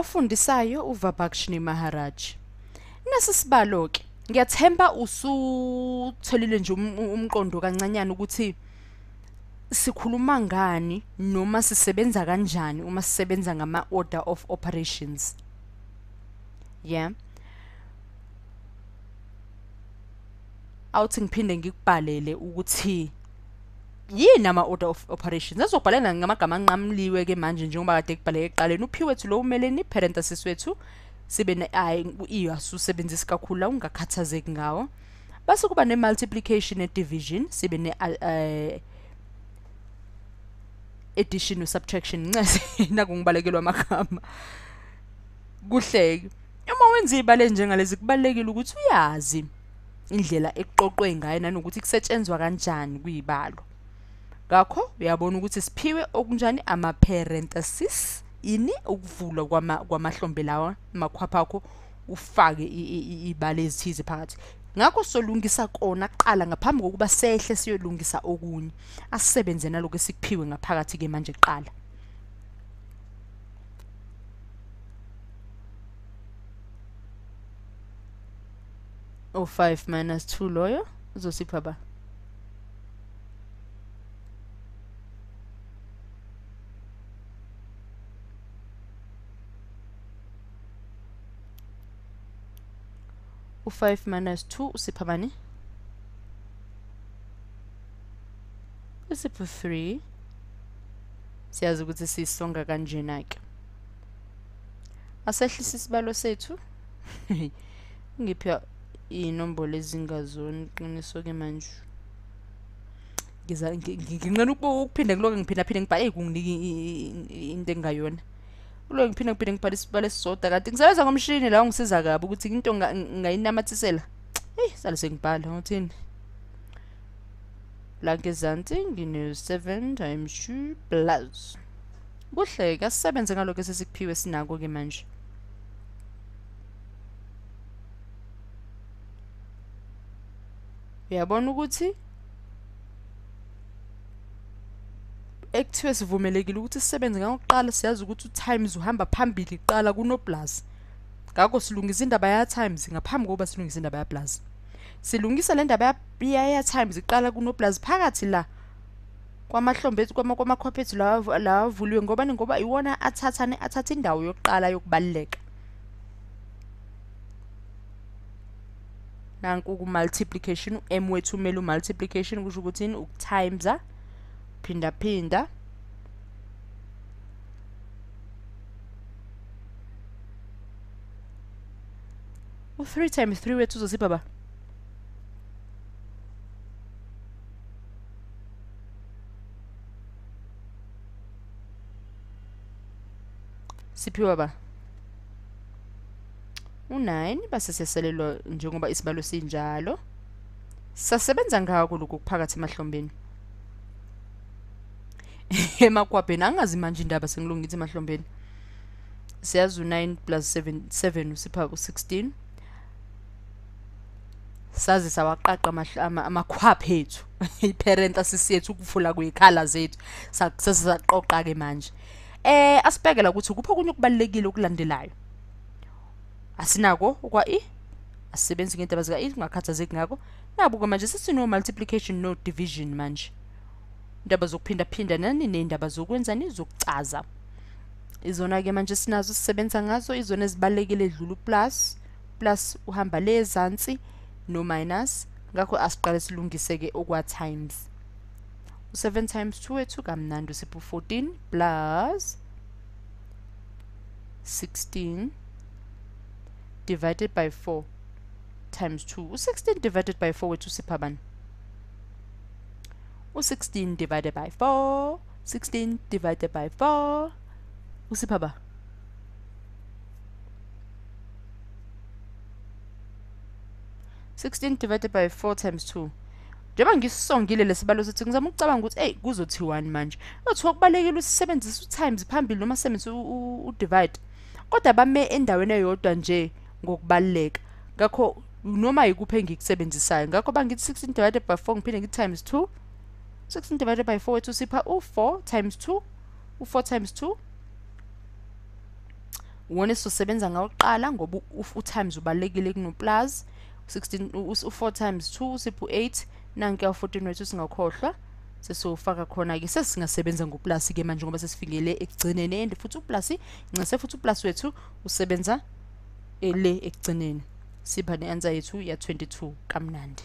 Ofundisayo uVabakshini Maharaj. Nasi sibalo ke, ngiyathemba usutholile nje umqondo kancanyana ukuthi sikhuluma ngani noma sisebenza kanjani uma sisebenza ngama order of operations. Yeah. Awuthi ngiphinde ngikubhalele ukuthi yini ama order of operations. Azobhalela ngamagama anqamuliwe ke manje njengoba kade kubhaleke ekuqaleni. Uphi wethu lo umeleni parenthesis wethu sibe ne I u asusebenzisi kakhulu la, ungakhathazeki ngawo. Base kuba ne multiplication ne division, sibe ne addition no subtraction. Ncese naku ngibalekelwa amagama. Kuhleke. Uma wenza izibalo njengalezi kubalekile ukuthi uyazi indlela eqoqwe ngayo nanokuthi kusetshenzwa kanjani kuyibalo. Ngakho uyabona ukuthi siphiwe okunjani ama parenthesis, ini ukuvulwa kwamahlombe lawa makhwapha akho ufake ibalo ezithize phakathi. Ngakho solungisa kona kuqala ngaphambi kokuba sehle siyolungisa okunye. Asisebenze naloko esikuphiwe ngaphakathi ke manje kuqala. O 5 minus 2 loyo uzosipha ba u 5 minus 2 usipha bani? Usipha 3. Siyazi ukuthi sisonga kanjena ke. Asehlisa isibalo sethu. Ngipha inombolo ezingazona iqiniso ke manje. Nginqena ukuphinda kuloko ngiphinda phinde ngibhale kunginike into engayona. Kuloko ngiphinda ngiphinde ngibhale isibalo esisodwa kanti ngisebenza ngomshini la ungisiza kabi ukuthi into ngayinamathisela. Hey, sale sengibhala ngothini? La ngezansi ngine 7 times 2 plus. Kuhle ke asisebenze ngalokho esesikuphiwe sinako ke manje. Uyabona ukuthi ekuthiwe sivumelekile ukuthi sisebenze ngokuqala, siyazi ukuthi utimes uhamba phambili kuqala kuno plus. Ngakho silungisa indaba ya times ngaphambi kokuba silungise indaba ya plus. Silungisa le ndaba ya times iqala kuno plus phakathi la kwamahlombe ethu kwamakhwapha ethu la avuliwe ngoba ngoba iwona athatha indawo yokuqala yokubaluleka. Nanku ku multiplication, m wethu umele multiplication kusho ukuthi yini? Ukutimesa phinda phinda. U 3 times 3 wethu uzosipha ba siphiwa ba u9 base siyaselelwa njengoba isibalo sinjalo. Sasebenza ngako lokhu kuphakathi emahlombeni. Emakwabheni angazi manje indaba sengilungisa emahlombeni. Siyazi u9 plus 7 7 usipha u16. Sazi sawaqaqa amakhwapha ethu. Iparenthesis yethu ukuvula kwezikhala zethu. Sasaqoqa ke manje. Asibhekela ukuthi kupho okunye okubalekile okulandelayo. Asinako okwa i asisebenzi ngendaba zika i ungakhathazeki ngakho. Nabuka manje sesino multiplication no division manje. Indaba zokuphinda phinda nani nendaba zokwenzani zokucaza. Izona ke manje sinazo sisebenza ngazo, izona ezibalekile edlula uplus, plus uhamba le ezansi no minus. Ngakho asiqale silungise ke okwa times. U7 times 2 wethu kamnandi usipha 14 plus 16 divided by 4 times 2. U16 divided by 4 wethu usipha bani? U16 divided by 4, 16 divided by 4 usipha ba? 16 divided by 4 times 2. Njengoba ngisongile lesibalo sithi ngizama ukucabanga ukuthi hey kuzothiwani manje. Kuthiwa kubalekile usebenzise utimes phambili noma usebenzise udivide. Kodwa bame endaweni eyodwa nje ngokubaleka. Ngakho noma yikuphi engikusebenzisayo. Ngakho bangithi 16 divided by 4 ngiphinde ngithi times 2. 16 divided by 4 wethu sipha u4 times 2. U4 times 2 Uwona esizosebenza ngawo kuqala ngoba u-times ubalulekile kuno-plus. 16 u-4 times 2 siphu 8, nanke u-14 wethu singakhohlwa sesofaka khona ke. Sesingasebenza ngoplus ke manje ngoba sesifikele ekugcineni, and futhi uplus ncese futhi uplus wethu usebenza le ekugcineni, sipha ne-answer yethu ya 22 kamnandi.